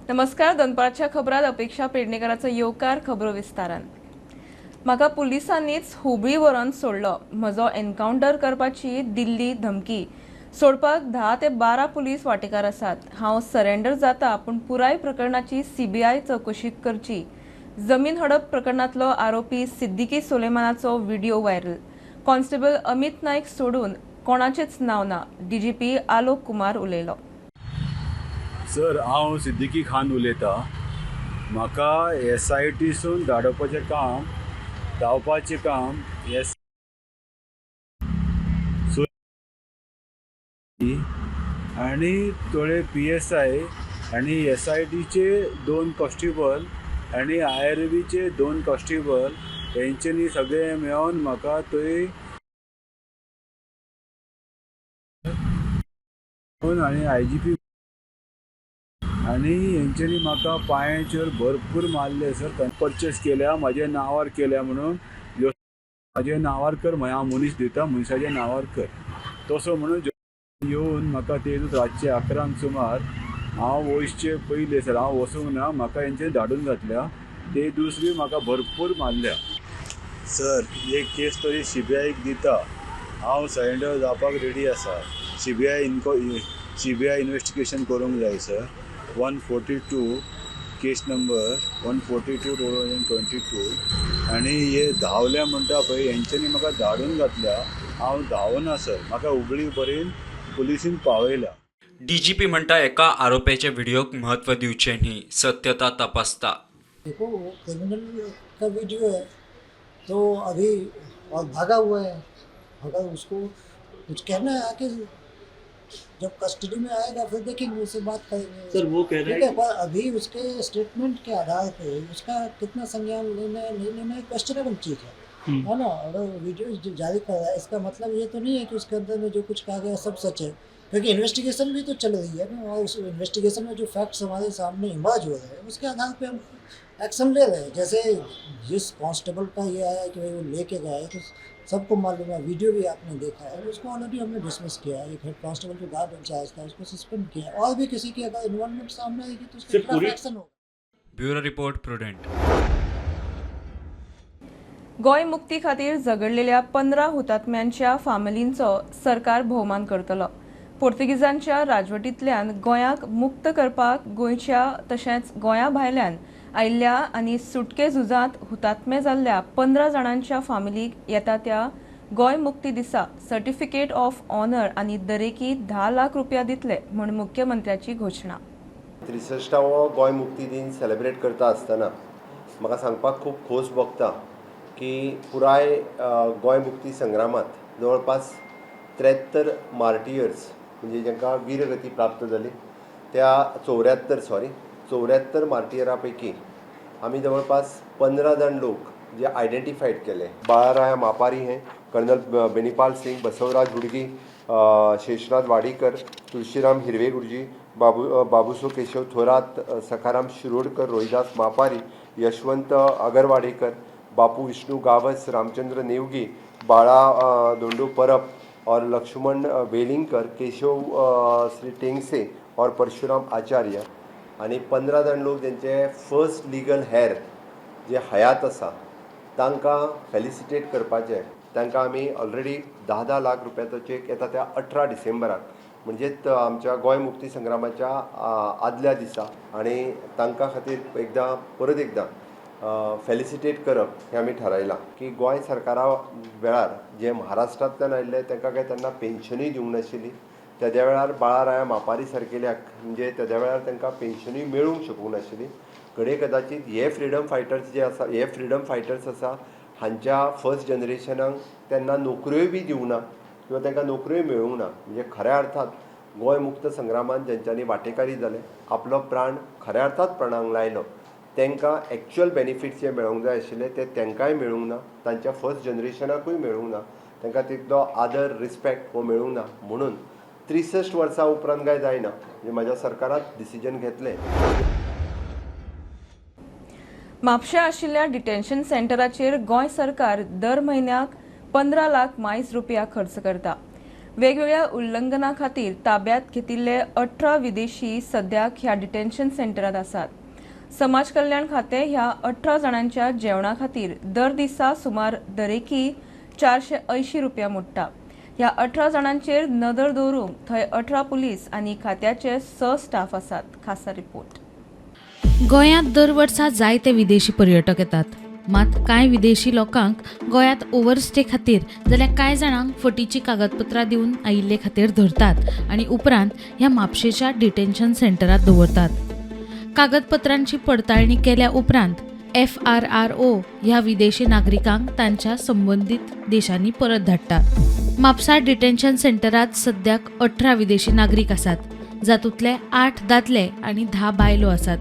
नमस्कार, दनपारच्या खबरात अपेक्षा पेडणेकराचो येवकार. खबरो विस्तारान. म्हाका पुलिसांनीच हुबळी व्हरून सोडलो. म्हजो एन्कावंटर करपाची दिल्ली धमकी. सोडपाक 10 ते 12 पुलीस वाटेकार आसात. हांव सरेंडर जाता, पूण पुराय प्रकरणाची सीबीआय चवकशी करची. जमीन हडप प्रकरणांतलो आरोपी सिद्दीकी सोलेमानाचो video viral. Constable Amit Naik सोडून कोणाचेच नांव ना, डीजीपी आलोक कुमार उलयलो. सर, हांव सिद्दीकी खान उलयतां. म्हाका एसआयटीसून धाडोवपाचें काम, धांवपाचें काम एस सो आनी थोडे पीएसआय आनी एसआयटीचे दोन कॉन्स्टेबल आनी आयआरबीचे दोन कॉन्स्टेबल हेंच्यांनी सगळे मेळोन म्हाका थंय आनी आयजीपी आनी हेंच्यांनी म्हाका पांयाचेर भरपूर मारले सर. परचेस केल्या, म्हज्या नांवार केल्या म्हणून. म्हाज्या नांवार कर, हांव मनीस दिता, मनशाच्या नांवार कर तसो म्हणून येवन म्हाका ते रातचे 11ंक सुमार हांव वचचे पयले सर, हांव वचूंक ना, म्हाका हेंच्यांनी धाडून घातल्या. ते दुसरी म्हाका भरपूर मारल्या सर. एक केस तरी सीबीआयक दिता, हांव सरेंडर जावपाक रेडी आसा. सीबीआय इन्वेस्टिगेशन करूंक जाय sir. 142 case number, 142/2022. आनी हे धांवले म्हणटा पळय, हेंच्यांनी म्हाका धाडून घातल्या. हांव धांवना सर, म्हाका हुबळी पर्यंत पुलिसीन पावयल्या. डीजीपी म्हणटा, एका आरोप्याच्या व्हिडिओक म्हत्व दिवचें न्ही, सत्यता तपासता. देखो, वो क्रिमिनल का वीडियो है तो अभी और भागा हुआ है. अगर उसको कुछ कहना है आके, जब कस्टडी में आएगा फिर देखेंगे, उससे बात करेंगे. सर, वो कह रहे ठीक है. हैं. पर अभी उसके स्टेटमेंट के आधार पे उसका कितना संज्ञान लेना है, नहीं लेना है, क्वेश्चनेबल चीज़ है. है ना? अगर वीडियो जो जारी कर रहा है, इसका मतलब ये तो नहीं है कि उसके अंदर में जो कुछ कहा गया सब सच है, क्योंकि इन्वेस्टिगेशन भी तो चल रही है ना और उस इन्वेस्टिगेशन में जो फैक्ट्स हमारे सामने इमर्ज हो रहे हैं, उसके आधार पे हम एक्शन ले रहे हैं. जैसे जिस कांस्टेबल का ये आया कि भाई वो लेके गए, तो सबको मालूम है, वीडियो भी आपने देखा है, उसको ऑलरेडी हमने डिसमिस किया है. एक हेड कांस्टेबल जो गार्ड इंचार्ज था, उसको सस्पेंड किया है. और भी किसी की अगर इन्वॉल्वमेंट सामने आएगी तो उसके सर, खिलाफ एक्शन होगा. Bureau report, prudent. Goa मुक्ती खातीर झगडलेल्या 15 हुतात्म्यांच्या फामिलींचो सरकार भोवमान करतलो. पोर्तुगीजांच्या राजवटींतल्यान गोंयाक मुक्त करपाक गोंयच्या तशेंच गोंया भायल्यान आयिल्ल्या आनी सुटके झुजांत हुतात्मे जाल्ल्या 15 जाणांच्या फामिलीक येता त्या गोंय मुक्ती दिसा सर्टिफिकेट ऑफ ऑनर आनी दरेकी 10 लाख रुपया दितले म्हूण मुख्यमंत्र्याची घोशणा. 63वो गोंय मुक्ती दीन सेलेब्रेट करता आसतना म्हाका सांगपाक खूब खोस भोगता की पुराय गोंय मुक्ती संग्रामात जवळपास 73 मार्टियर्स, म्हणजे जांकां वीरगती प्राप्त जाली, त्या 74, सॉरी, 74 मार्टियरा पैकी आमी जवळपास 15 जाण लोक जे आयडेंटिफायड केले. बाळाराया मापारी हे, कर्नल बेनीपाल सिंग, बसवराज हुडगी, शेषनाथ वाडीकर, तुळशीराम हिरवे गुरुजी, बाबूसो केशव थोरात, सखाराम शिरोडकर, रोहिदास मापारी, यशवंत अगरवाडेकर, बापू विष्णू गावस, रामचंद्र नेवगी, बाळा धोंडो परब और लक्ष्मण वेलिंगकर, केशव श्री टेंगसे और परशुराम आचार्य. आनी 15 जाण लोक जेंचे फर्स्ट लिगल हेर जे हयात आसा, तांकां फेलिसिटेट करपाचें. तांकां आमी ऑलरेडी 10-10 लाख रुपयाचो चेक येता त्या 18 डिसेंबराक, म्हणजेच आमच्या गोंय मुक्ती संग्रामाच्या आदल्या दिसा, आनी तांकां खातीर एकदां परत एकदां फेलिसिटेट करप हें आमी थारायलां की गोंय सरकारा वेळार जे महाराष्ट्रांतल्यान आयिल्ले, तांकां काय तेन्ना पेन्शनूय दिवंक नाशिल्ली. तेद्या वेळार बाळाराया मापारी सारकेल्याक, म्हणजे तेद्या वेळार तांकां पेन्शनूय मेळूंक शकूंक नाशिल्ली. घडये कदाचीत हे फ्रिडम फायटर्स जे आसा, हे फ्रिडम फायटर्स आसा, हांच्या फर्स्ट जनरेशनाक तेन्ना नोकऱ्योय बी दिवंक ना किंवा तांकां नोकऱ्योय मेळूंक ना. म्हणजे खऱ्या अर्थात गोंय मुक्त संग्रामांत जेंच्यांनी वांटेकारी जाले, आपलो प्राण खऱ्या अर्थात प्रणाक लायलो, तांकां एक्चुअल बेनिफिट्स जे मेळोंक जाय आशिल्ले ते तांकांय मेळूंक ना, तांच्या फर्स्ट जनरेशनाकूय मेळूंक ना, तांकां तितलो आदर, रिस्पेक्ट हो मेळूंक ना. म्हणून 63 वर्सां उपरांत काय जायना, म्हणजे म्हाज्या सरकारान डिसिजन घेतलें. म्हापशा आशिल्ल्या डिटेन्शन सेंटराचेर गोंय सरकार दर म्हयन्याक 15 लाख मायज रुपया खर्च करता. वेगवेगळ्या उल्लंघना खातीर ताब्यात घेतिल्ले 18 विदेशी सद्याक ह्या डिटेन्शन सेंटरात आसात. समाज कल्याण खातें ह्या 18 जाणांच्या जेवणा खातीर दर दिसा सुमार दरेकी 480 रुपया मोडटा. ह्या 18 जाणांचेर नदर दवरूंक थंय 18 पुलीस आनी खात्याचे 6 स्टाफ आसात. खासा रिपोर्ट. गोंयांत दर वर्सा जायते विदेशी पर्यटक येतात. मात कांय विदेशी लोकांक गोंयांत ओवरस्टे खातीर जाल्यार कांय जाणांक फटीची कागदपत्रां दिवन आयिल्ले खातीर धरतात आनी उपरांत ह्या म्हापशेच्या डिटेन्शन सेंटरांत दवरतात. कागदपत्रांची पडताळणी केल्या उपरांत FRRO ह्या विदेशी नागरिकांक तांच्या संबंदीत देशांनी परत धाडटात. म्हापसा डिटेन्शन सेंटरांत सद्याक 18 विदेशी नागरीक आसात, जातूंतले 8 दादले आनी 10 बायलो आसात.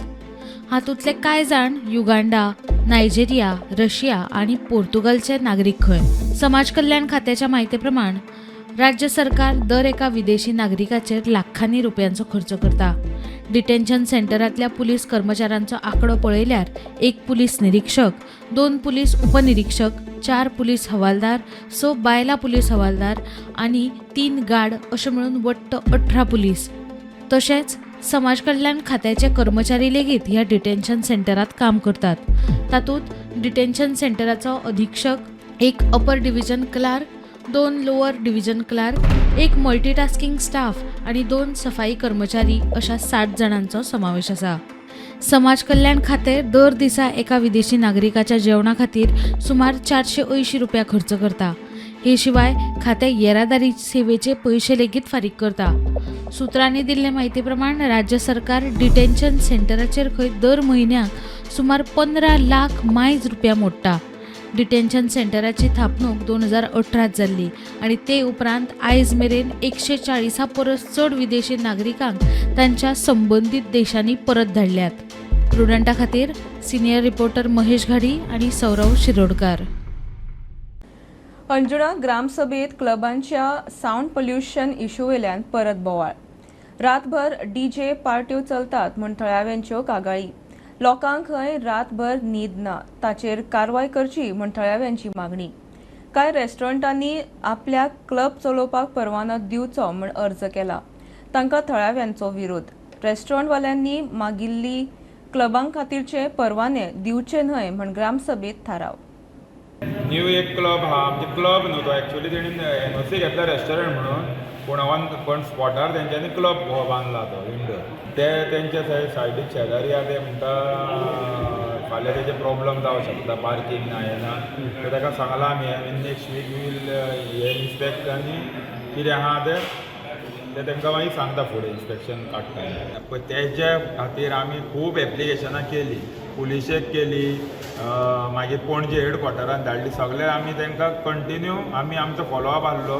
हातूंतले कांय जाण युगांडा, नायजेरिया, रशिया आनी पोर्तुगालचे नागरीक खंय. समाज कल्याण खात्याच्या म्हायते प्रमाण राज्य सरकार दर एका विदेशी नागरिकाचेर लाखांनी रुपयांचो खर्च करता. डिटेन्शन सेंटरांतल्या पुलीस कर्मचाऱ्यांचो आंकडो पळयल्यार 1 पुलीस निरीक्षक, 2 पुलीस उपनिरीक्षक, 4 पुलीस हवालदार, 6 बायलां पुलीस हवालदार आनी 3 गार्ड अशें मेळून वट्ट 18 पुलीस. तशेंच समाज कल्याण खात्याचे कर्मचारी लेगीत ह्या डिटेन्शन सेंटरांत काम करतात. तातूंत डिटेन्शन सेंटराचो अधीक्षक, 1 upper division clerk, 2 lower division clerk, 1 multitasking staff आनी 2 सफाई कर्मचारी अशा 60 जाणांचो समावेश आसा. समाज कल्याण खातें दर दिसा एका विदेशी नागरिकाच्या जेवणा खातीर सुमार 480 रुपया खर्च करता. हे शिवाय खातें येरादारी सेवेचे पयशे लेगीत फारीक करता. सुत्रांनी दिल्ले म्हायती प्रमाण राज्य सरकार डिटेन्शन सेंटराचेर खंय दर म्हयन्याक सुमार 15 लाख मायज रुपया मोडटा. डिटेन्शन सेंटराची थापणूक 2018 जाल्ली आनी ते उपरांत आयज मेरेन 140 परस चड विदेशी नागरिकांक तांच्या संबंदीत देशांनी परत धाडल्यात. प्रुडंटा खातीर सिनियर रिपोर्टर महेश घाडी आनी सौरव शिरोडकार. अंजुणा ग्रामसभेत क्लबांच्या सावंड पोल्युशन इशूवेल्यान परत बोवाळ. रातभर डीजे पार्ट्यो चलतात म्हूण थळाव्यांच्यो कागाळी. लोकांक खंय रातभर न्हीद ना, ताचेर कारवाय करची म्हूण थळाव्यांची मागणी. कांय रेस्टॉरंटांनी आपल्याक क्लब चलोवपाक परवानो दिवचो म्हूण अर्ज केला, तांकां थळाव्यांचो विरोध. रेस्टॉरंटवाल्यांनी मागिल्ली क्लबां खातीरचे परवाने दिवचे न्हय म्हूण ग्रामसभेत थाराव. न्यू एक क्लब आहा, म्हणजे क्लब न्हू तो, एक्चुअली तेणी एनओसी घेतला रेस्टॉरंट म्हणून, पूण ऑन पण स्पॉटार तेंच्यांनी क्लब हो बांदला तो इंडोर. ते तेंच्या सायडीक शेजारी आहा, ते म्हणटा फाल्यां तेजे प्रॉब्लम जावं शकता, पार्कींग ना हें ना. सो ताका सांगलां आमी नेक्स्ट वीक वील हे इन्स्पेक्ट आनी कितें आहा तें ते तांकां मागीर सांगता फुडें इन्स्पेक्शन काडटा. पळय तेज्या खातीर आमी खूब एप्लिकेशनां केली, पुलिशेक केली, मागीर पणजे हेड क्वॉर्टरान धाडली, सगळे आमी तांकां कंटिन्यू आमी आमचो फॉलोअप आहलो.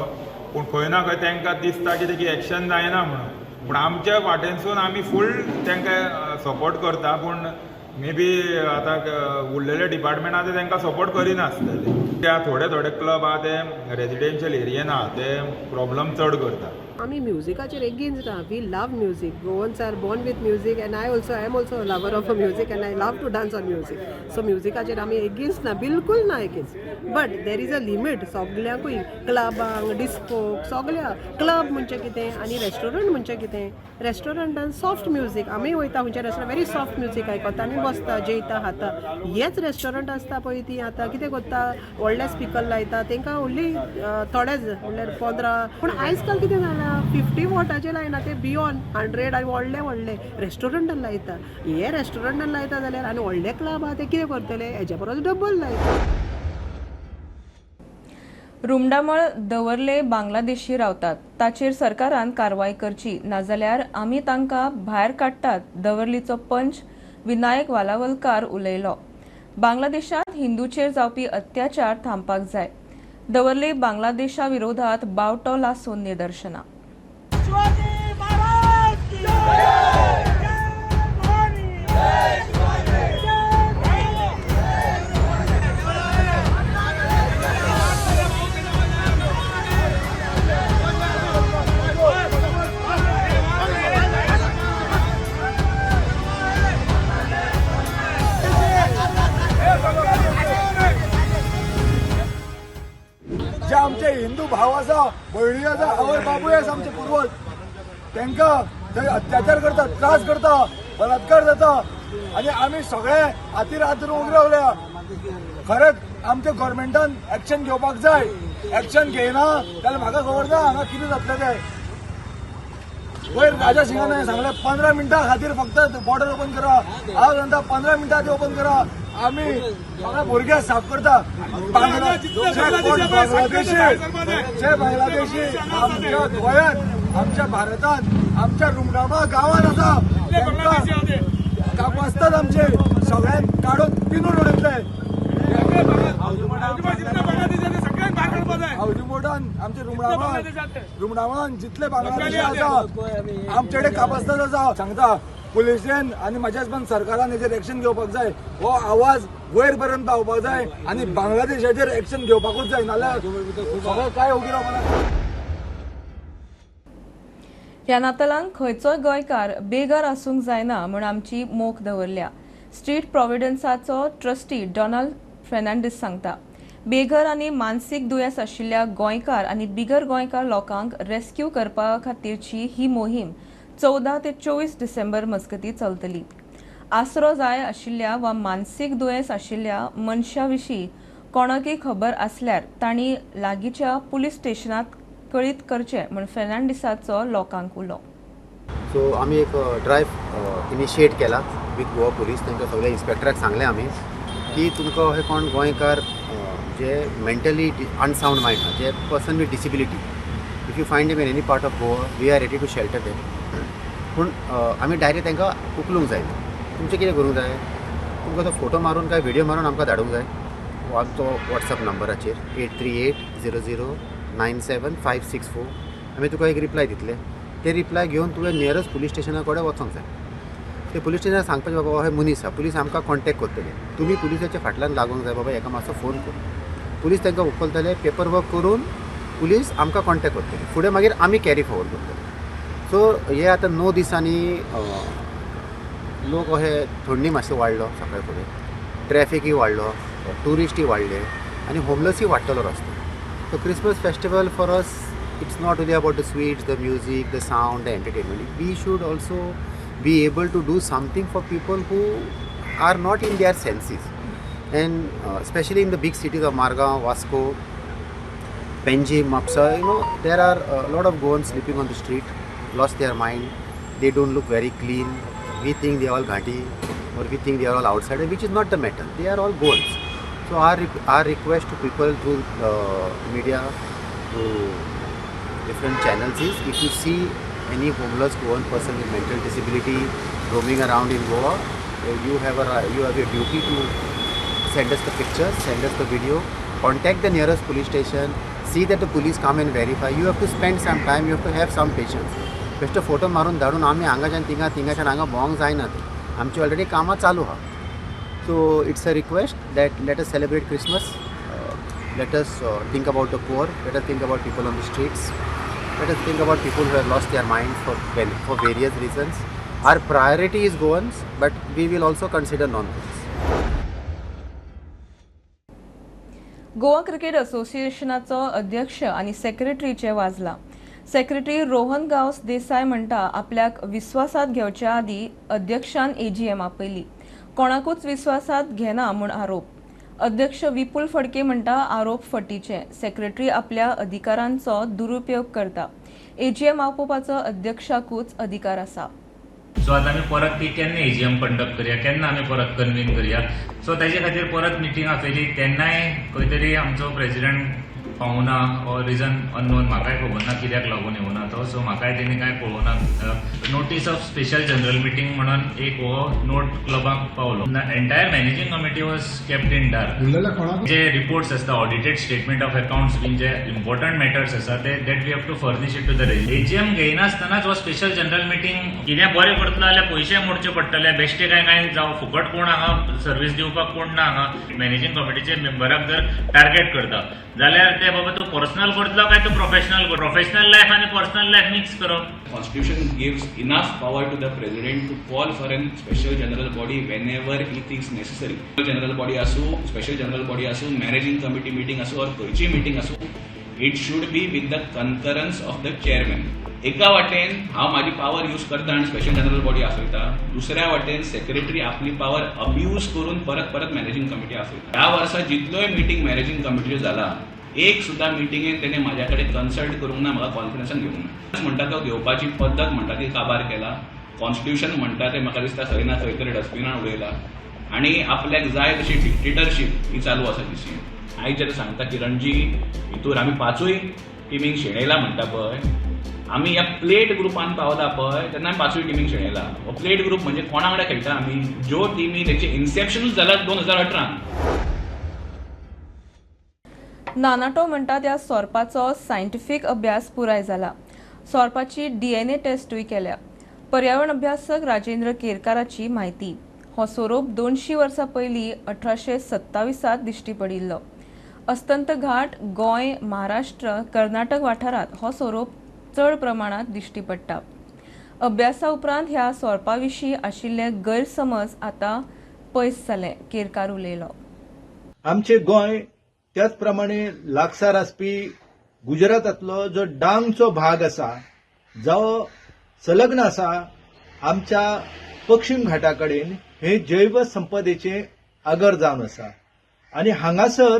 पूण खंय ना खंय तांकां दिसता कितें की एक्शन जायना म्हणून. पूण आमच्या वाटेनसून आमी फूल तांकां सपोर्ट करता, पूण मे बी आतां उरलेले डिपार्टमेंट आहा ते तांकां सपोर्ट करिनासतले. त्या थोडे थोडे क्लब आहा ते रेजिडेन्शियल एरियेन आहा, ते प्रॉब्लम चड करता. आमी म्युजिकाचेर एगेन्स्ट ना. We love music. Goans are born with music and I also I am also lover of a music and I love to dance on music. So म्युजिकाचेर आमी एगेन्स्ट ना, बिलकूल ना against, but there is a limit. सगल्यांकूय क्लबांक, डिस्कोक, सगल्या club म्हणजे कितें आनी restaurant म्हणजे कितें. रेस्टॉरंटान सॉफ्ट म्युजीक, आमी वयता खंयच्या रेस्टॉरंट, व्हेरी सॉफ्ट म्युजीक आयकता आनी बसता, जेयता, खाता. हेच रेस्टॉरंट आसता पळय ती आतां कितें करता, व्हडले स्पिकर लायता. तांकां व्हडली थोडेच म्हणल्यार 15, पूण आयज काल कितें जालां, 50 वॉटाचे लायना, ते बियोंड 100 आनी व्हडले व्हडले रेस्टॉरंटान लायता. हे रेस्टॉरंटान लायता जाल्यार आनी व्हडले क्लब आहा ते कितें करतले, हेज्या परस डबल लायता. रुमडामळ दवर्ले बांगलादेशी रावतात, ताचेर सरकारान कारवाय करची, नाजाल्यार आमी तांकां भायर काडटात, दवर्लीचो पंच विनायक वालावलकार उलयलो. बांगलादेशांत हिंदूचेर जावपी अत्याचार थांबपाक जाय. दवर्ले बांगलादेशा विरोधात बावटो लासून निदर्शनां. जे आमचे हिंदू भाव आसा, भयणी आसा, आवय बापूय आसा आमचे पुर्वज, तांकां थंय अत्याचार करता, त्रास करता, बलात्कार जाता आनी आमी सगळे हातीर हात धरून उबे रावल्या. खरेंच आमच्या गव्हर्मेंटान एक्शन घेवपाक जाय. एक्शन घेयना जाल्यार म्हाका खबर ना हांगा कितें जातलें तें. वयर राजा सिंगान सांगलें 15 मिनटां खातीर फक्त बॉर्डर ओपन करा. हांव सांगता 15 मिनटां खातीर ओपन करा. आमी सगळे भुरगे साफ करता. बांगलादेशी जे बांगलादेशी आमच्या गोंयांत, आमच्या भारतांत, आमच्या रुमडामा गांवांत आसा, कापासतात आमचे सगळ्यांक काडून पिनून उडयतले. हावजी आमचे रुमडामान जितले बांगलादेशी आसा आमचे कडेन कापासतात आसा. सांगता पुलिसेन आनी म्हाज्या हिसपान सरकारान हेजेर एक्शन घेवपाक जाय. हो आवाज वयर पर्यंत पावपाक जाय आनी बांगलादेशाचेर एक्शन घेवपाकूच जाय, नाल्यार सगळें काय ओगी रावपाक. ह्या नातालांक खंयचोय गोंयकार बेघर आसूंक जायना म्हूण आमची मोख दवरल्या. स्ट्रीट प्रोविडन्साचो ट्रस्टी डोनाल्ड फेर्नांडीस सांगता, बेघर आनी मानसीक दुयेंस आशिल्ल्या गोंयकार आनी बिगर गोंयकार लोकांक रेस्क्यू करपा खातीरची ही मोहीम 14 ते 24 डिसेंबर मजगतीं चलतली. आसरो जाय आशिल्ल्या वा मानसीक दुयेंस आशिल्ल्या मनशा विशीं कोणाकय खबर आसल्यार तांणी लागींच्या पुलीस स्टेशनांत कळीत करचें म्हूण फेर्नांडीसाचो लोकांक उलो. सो आमी एक ड्रायव्ह इनिशिएट केला विथ गोवा पुलीस. तांकां सगळ्या इन्स्पेक्टराक सांगलें आमी की तुमकां अशें कोण गोंयकार जे मेंटली अनसावंड मायंड जे person with disability, if you find them in any part of Goa, we are ready to shelter them. पूण आमी डायरेक्ट तांकां उखलूंक जायना. तुमचें कितें करूंक जाय, तुमकां तो फोटो मारून काय व्हिडियो मारून आमकां धाडूंक जाय आमचो वॉट्सएप नंबराचेर 83800 97564. आमी तुका एक रिप्लाय दितले, ते रिप्लाय घेवन तुवें नियरस्ट पुलीस स्टेशना कडेन वचोंक जाय. ते पुलीस स्टेशनार सांगपाचें बाबा हे मनीस आसा, पुलीस आमकां कॉन्टेक्ट करतले, तुमी पुलिसाच्या फाटल्यान लागूंक जाय बाबा हेका मातसो फोन कर. पुलीस तांकां उखलतले, पेपर वर्क करून पुलीस आमकां कॉन्टेक्ट करतले, फुडें मागीर आमी कॅरी फॉरवर्ड करतले. सो हे आतां 9 दिसांनी लोक अशे थंडी मातशी वाडलो, सकाळ फुडें ट्रॅफिकूय वाडलो, ट्युरिस्टूय वाडले आनी होमलेसूय वाडटलो रस्तो. So Christmas festival for us, it's not only about the sweets, the music, the sound, the entertainment. We should also be able to do something for people who are not in their senses. And especially in the big cities of Margao, Vasco, Panjim, Mapsa, you know, there are a lot of Goans sleeping on the street, lost their mind, they don't look very clean. We think they are all ghati or we think they are all outsiders, which is not the matter. They are all Goans. So our request to people through media, through different channels is, if you see any homeless Goan person with mental disability roaming around in Goa, you have a duty to send us the pictures, send us the video, contact the nearest police station, see that the police come and verify. You have to spend some time, you have to have some patience. बेश्टो photo मारून धाडून आमी हांगाच्यान थिंगा, थिंगाच्यान हांगा भोंवंक जायना तें. आमची ऑलरेडी कामां चालू आहा. So it's a request that let us celebrate Christmas, let us think about the poor, let us think about people on the streets, let us think about people who have lost their mind for various reasons. Our priority is Goans, but we will also consider non-Goans. Goa cricket असोसिएशनाचो अध्यक्ष आनी सेक्रेटरीचे वाजला. Secretary Rohan Gawas Desai म्हणटा आपल्याक विस्वासात घेवच्या आदी अध्यक्षान AGM आपयली, कोणाकूच विस्वासात घेना म्हूण आरोप. अध्यक्ष विपुल फडके म्हणटा आरोप फटीचे, सेक्रेटरी आपल्या अधिकारांचो दुरुपयोग करता, एजीएम आपोवपाचो अध्यक्षाकूच अधिकार आसा. सो आतां आमी परत ती केन्ना एजीएम कंडक्ट करया, केन्ना आमी परत कन्वीन करया, सो ताजे खातीर परत मिटींग आपयली. तेन्नाय खंय तरी आमचो प्रेजिडेंट पावना ऑर रिजन अननोन, म्हाकाय खबर ना कित्याक लागून येवना तो. सो म्हाकाय तेणी कांय पळोवना. Notice of special general meeting म्हणून एक हो नोट क्लबाक पावलो. Entire managing committee was kept in dark. J reports आसता, ऑडिटेड स्टेटमेंट ऑफ अकाउंट्स बीन जे इम्पॉर्टंट मॅटर्स आसा ते that we have to furnish it to the register. AGM घेयनासतनाच हो special general meeting कितें बरें करतलो जाल्यार पयशे मोडचे पडटले, बेश्टे काय काय जावं, फुकट कोण हांगा सर्वीस दिवपाक कोण ना. हांगा मॅनेजींग कमिटीचे मेंबराक जर टार्गेट करता जाल्यार ते बाबा तूं पर्सनल करतलो काय तूं प्रोफेशनल, प्रोफेशनल लायफ आनी पर्सनल लायफ मिक्स करप. Constitution gives enough power to the president to call for an special general body whenever he thinks necessary. General body asu, special general body asu, managing committee meeting asu or खंयची meeting asu, It should be with the concurrence of the chairman. एका वाटेन हांव म्हाजी power use करता आनी special general body आपयता, दुसऱ्या वाटेन सेक्रेटरी आपली पावर अब्यूज करून परत परत मॅनेजिंग कमिटी आपयता. ह्या वर्सा जितल्योय मिटींग मॅनेजिंग कमिटीच्यो जाला, एक सुद्दां मिटिंगेन तेणे म्हाज्या कडेन कन्सल्ट करूंक ना, म्हाका कॉन्फिडन्सान घेवंक ना. म्हणटा तो घेवपाची पद्दत म्हणटा ती काबार केला. कॉन्स्टिट्युशन म्हणटा ते म्हाका दिसता खंय ना खंय तरी डस्टबिनान उडयला आनी आपल्याक जाय तशी डिक्टेटरशीप ही चालू आसा जीसीएन. आयज जेन्ना सांगता की रणजी हितूर आमी पांचूय टिमींक शेणयला म्हणटा पळय, आमी ह्या प्लेट ग्रुपान पावला पळय तेन्ना आमी पांचूय टिमींक शेणयला. हो प्लेट ग्रूप म्हणजे कोणा वांगडा खेळटा आमी? ज्यो टिमी तेचें इन्सेप्शनूच जाला 2018. नानाटो म्हणटा त्या सोरपाचो सायंटिफीक अभ्यास पुराय जाला. सोरपाची डीएनए टेस्टूय केल्या. पर्यावरण अभ्यासक राजेंद्र केरकाराची म्हायती. हो सोरोप 200 वर्सां पयलीं 1827 दिश्टी पडिल्लो. अस्तंत घाट, गोंय, महाराष्ट्र, कर्नाटक वाठारांत हो सोरोप चड प्रमाणांत दिश्टी पडटा. अभ्यासा उपरांत ह्या सोरपा विशीं आशिल्ले गैरसमज आतां पयस जाले, केरकार उलयलो. आमचे गोंय त्याच प्रमाणे लागसार आसपी गुजरातांतलो जो डांगचो भाग आसा, जो संलग्न आसा आमच्या पश्चिम घाटा कडेन, हे जैव संपदेचे आगर जावन आसा. आनी हांगासर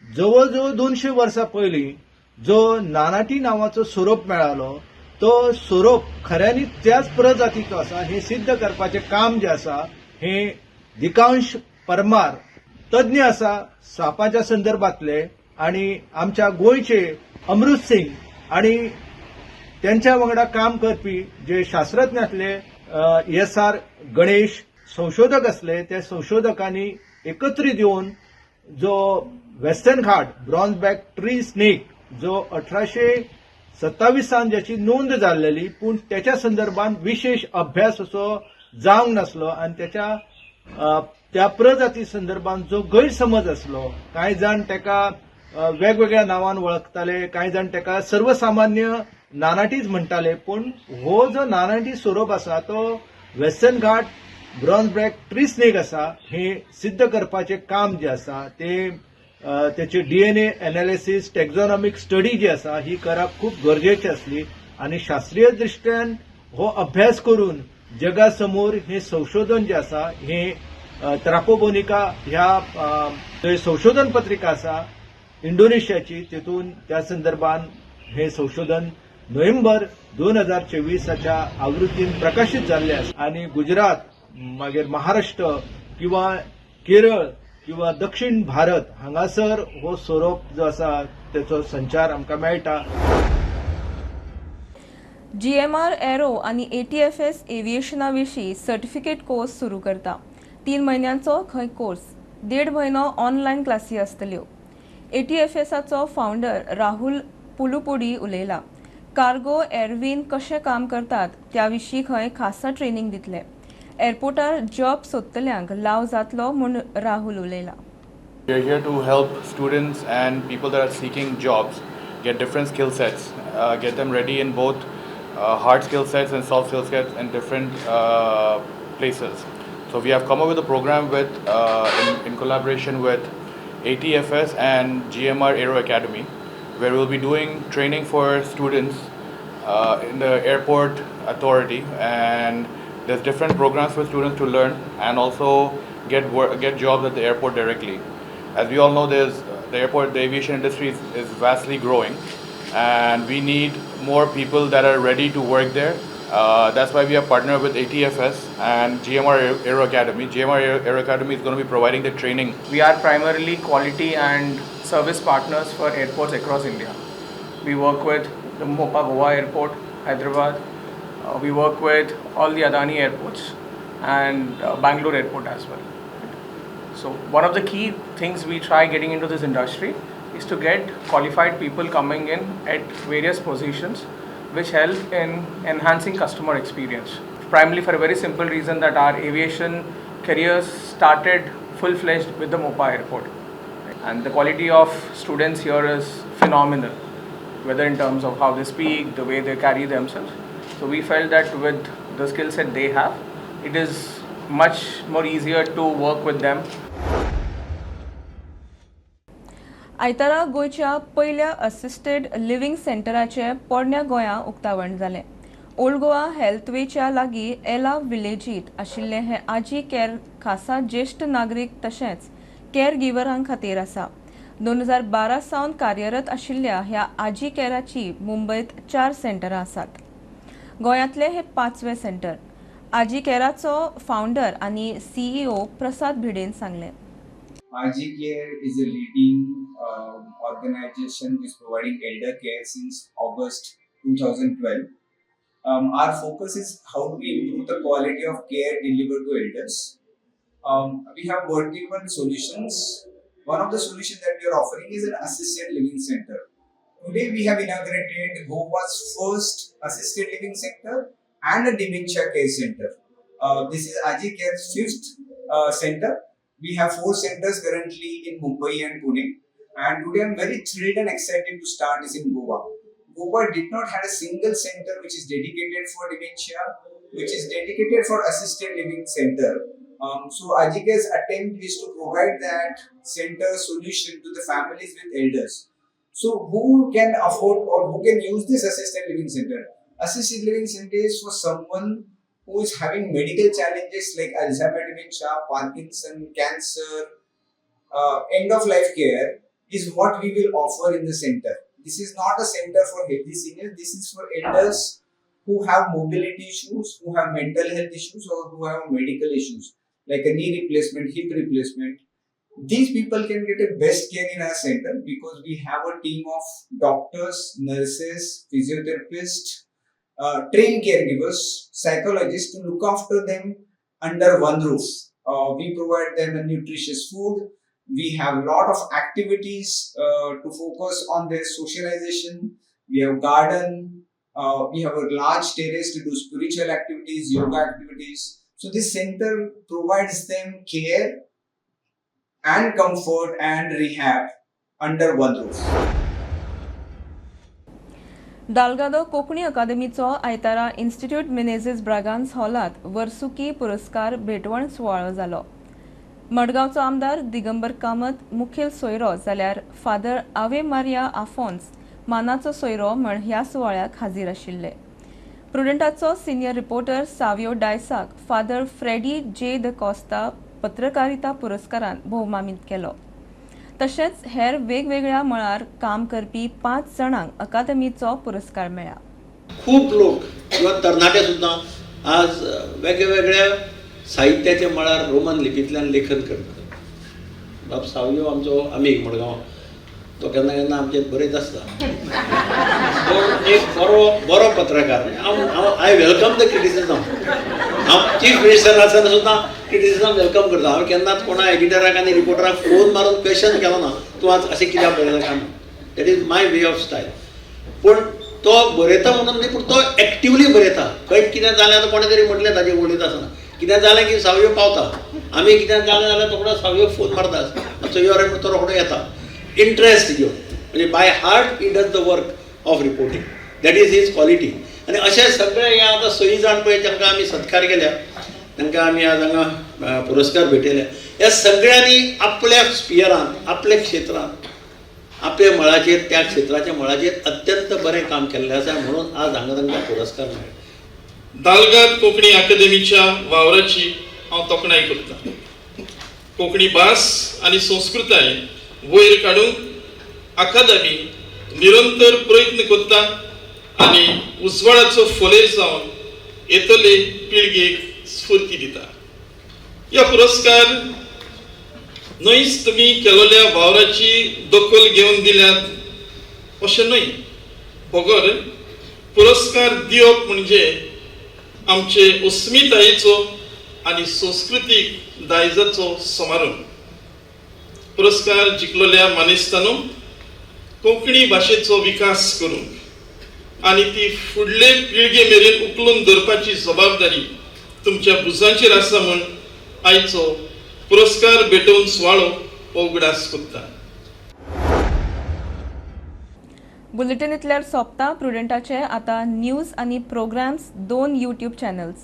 जवळ जवळ 200 वर्सां पयलीं जो नानाटी नांवाचो सोरोप मेळालो तो सोरोप खऱ्यांनी त्याच प्रजातीचो आसा हें सिद्ध करपाचें काम जें आसा हें दिकांश परमार तज्ञ आसा सापाच्या संदर्भातले आनी आमच्या गोंयचे अमृत सिंग आनी त्यांच्या वांगडा काम करपी जे शास्त्रज्ञ आसले एस.आर. गणेश संशोधक आसले, त्या संशोधकांनी एकत्रीत येवन जो Western Ghat bronze back tree snake जो 1827 ज्याची नोंद जाल्लेली, पूण त्याच्या संदर्भात विशेष अभ्यास असो जावंक नासलो आनी त्याच्या त्या प्रजाती संदर्भात जो गैरसमज आसलो, कांय जाण ताका वेगवेगळ्या नांवान वळखताले, कांय जाण ताका सर्वसामान्य नानाटीच म्हणटाले, पूण हो जो नानाटी सोरोप आसा तो Western Ghat bronze back tree snake आसा हे सिद्ध करपाचें काम जें आसा ते त्याची डीएनए एनालिसिस, टॅक्झॉनॉमिक स्टडी जी आसा ही करप खूब गरजेची आसली आनी शास्त्रीय दृश्ट्यान हो अभ्यास करून जगा समोर हे संशोधन जे आसा हे त्रापोबोनिका ह्या संशोधन पत्रिका आसा इंडोनेशियाची, तेतून त्या संदर्भान हे संशोधन नोव्हेंबर 2024 आवृत्तीन प्रकाशीत जाल्ले आसा. आनी गुजरात, मागीर महाराष्ट्र किंवा केरळ किंवा दक्षिण भारत हांगासर हो सोरोप जो आसा तेचो संचार आमकां मेळटा. जीएमआर एरो आनी एटीएफएस एव्हिएशना विशीं सर्टिफिकेट कोर्स सुरू करता. 3 म्हयन्यांचो खंय कोर्स, 1.5 म्हयनो ऑनलायन क्लासी आसतल्यो. एटीएफएसाचो फावंडर राहुल पुलुपुडी उलयला. कार्गो एअरविन कशें काम करतात त्या विशीं खंय खासा ट्रेनिंग दितले. एअरपोर्टार जॉब सोदतल्यांक लाव जातलो म्हूण Rahul उलयला. We are here to help students and people that are seeking jobs get different skill sets, get them ready in both hard skill sets and soft skill sets in different places. So we have come up with a program with in collaboration with ATFS and GMR Aero Academy, where we'll be doing training for students in the airport authority, and there's different programs for students to learn and also get jobs at the airport directly. As we all know, there's the airport, the aviation industry is vastly growing, and we need more people that are ready to work there. That's why we have partnered with ATFS and GMR Aero Academy. GMR Aero Academy is going to be providing the training. We are primarily quality and service partners for airports across India. We work with the Mopa Goa Airport, Hyderabad. We work with all the Adani airports and Bangalore Airport as well. So one of the key things we try getting into this industry is to get qualified people coming in at various positions which help in enhancing customer experience. Primarily for a very simple reason that our aviation careers started full-fledged with the Mopa Airport. And the quality of students here is phenomenal, whether in terms of how they speak, the way they carry themselves. So we felt that with the skill set they have, it is much more easier to work with them. आयतारा गोंयच्या पयल्या assisted living सेंटराचें पोरण्या गोंया उक्तावण जालें. Old Goa हेल्थवेच्या लागीं एला विलेजींत आशिल्लें हें आजी कॅर खासा ज्येश्ठ नागरीक तशेंच कॅर गिव्हरां खातीर आसा. 2012 सावन कार्यरत आशिल्ल्या ह्या आजी कॅराची मुंबयत 4 सेंटरां आसात. गोंयांतलें हें 5वें सेंटर. आजी कॅराचो फावंडर आनी सीईओ प्रसाद भिडेन सांगलें. Aaji Care is a leading organization which is providing elder care since August 2012. Our focus is how do we improve the quality of care delivered to elders. We have vertical solutions. One of the solutions that we are offering is an assisted living center. Today we have inaugurated Goa's first assisted living center and a dementia care center. This is Aaji Care's 5th center. We have 4 centers currently in Mumbai and Pune, and today I'm very thrilled and excited to start this in Goa. Goa did not have a single center which is dedicated for dementia, which is dedicated for assisted living center. So Aaji Care's attempt is to provide that center solution to the families with elders. So who can afford or who can use this assisted living center? Assisted living center is for someone who is having medical challenges like Alzheimer's dementia, Parkinson, cancer, end of life care is what we will offer in the center. This is not a center for healthy seniors. This is for elders who have mobility issues, who have mental health issues, or who have medical issues like a knee replacement, hip replacement. These people can get a best care in our center because we have a team of doctors, nurses, physiotherapists, trained caregivers, psychologists to look after them under one roof. We provide them a nutritious food. We have a lot of activities to focus on their socialization. We have garden. We have a large terrace to do spiritual activities, yoga activities. So this center provides them care and comfort and rehab under one roof. Dalgado Konkani अकादमीचो आयतारा institute Menezes Braganza हॉलांत वर्सुकी पुरस्कार भेटवण सुवाळो जालो. मडगांवचो आमदार दिगंबर कामत मुखेल सोयरो जाल्यार फादर आवे मारिया आफोन्स मानाचो सोयरो म्हण ह्या सुवाळ्याक हाजीर आशिल्ले. प्रुडंटाचो सिनियर रिपोर्टर सावियो डायसाक फादर फ्रेडी जे the Costa पत्रकारिता पुरस्कारान भोवमानीत केलो. तशेंच हेर वेगवेगळ्या मळार काम करपी 5 जाणांक अकादमीचो पुरस्कार मेळ्ळा. खूब लोक किंवा तरणाटे सुद्दां आज वेगवेगळ्या साहित्याच्या मळार रोमन लिपींतल्यान लेखन करतात. बाब सावयो आमचो आमीग मडगांव, तो केन्ना केन्ना आमचेर बरयत आसता. तो एक बरो बरो पत्रकार. हांव I welcome the criticism. हांव चीफ मिनिस्टर आसतना सुद्दां क्रिटिसिजम welcome करता. हांवें केन्नाच कोणा एडिटराक आनी रिपोर्टराक फोन मारून क्वेश्चन केलो ना, तूं आज अशें कित्याक बरयता काय म्हणून. That is my way of style. पूण तो बरयता म्हणून न्ही, पूण तो एक्टिवली बरयता. खंय कितें जालें आतां कोणें तरी म्हटलें ताजेर उलयता आसतना कितें जालें की सावयो पावता. आमी कितें जालें जाल्यार रोखडो सावयो फोन मारता, मातसो यो रे, तो रोखडो येता इंट्रस्ट घेवन. म्हणजे by heart he does the work of reporting. That is his quality. आनी अशे सगळे हे आतां 6 जाण पळय तांकां आमी सत्कार केल्या, तांकां आमी आज हांगा पुरस्कार भेटयले. ह्या सगळ्यांनी आपल्या स्पियरान, आपल्या क्षेत्रांत, आपल्या मळाचेर, त्या क्षेत्राच्या मळाचेर अत्यंत बरें काम केल्लें आसा, म्हणून आज हांगा तांकां पुरस्कार मेळ्ळे. दालगाद कोंकणी अकादेमीच्या वावराची हांव तोखणाय करता. कोंकणी भास आनी संस्कृताय वयर काडूंक अकादमी निरंतर प्रयत्न करता आनी उजवाडाचो फोलेर जावन येतले पिळगेक स्फूर्ती दिता. ह्या पुरस्कार न्हयच तुमी केलोल्या वावराची दखल घेवन दिल्यात अशें न्हय, बगर पुरस्कार दिवप म्हणजे आमचे अस्मितायेचो आनी संस्कृतीक दायजाचो समारंभ. पुरस्कार जिखलोल्या मानेस्तांनो, कोंकणी भाशेचो विकास करूंक आनी ती फुडले पिळगे मेरेन उखलून धरपाची जबाबदारी तुमच्या भुजांचेर आसा म्हूण आयचो पुरस्कार भेटवण सुवाळो हो उगडास करता. बुलेटिन इतल्यार सोंपता. प्रुडंटाचे आतां न्यूज आनी प्रोग्राम्स 2 यूट्यूब चॅनल्स.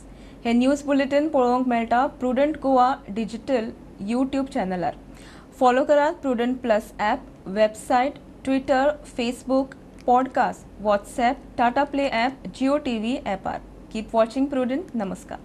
हे न्यूज बुलेटिन पळोवंक मेळटा प्रुडंट गोवा डिजिटल यूट्यूब चॅनलार. फॉलो करात Prudent plus app. Website, Twitter, Facebook, podcast, WhatsApp, Tata Play app, Jio TV ॲपार. Keep watching Prudent. नमस्कार.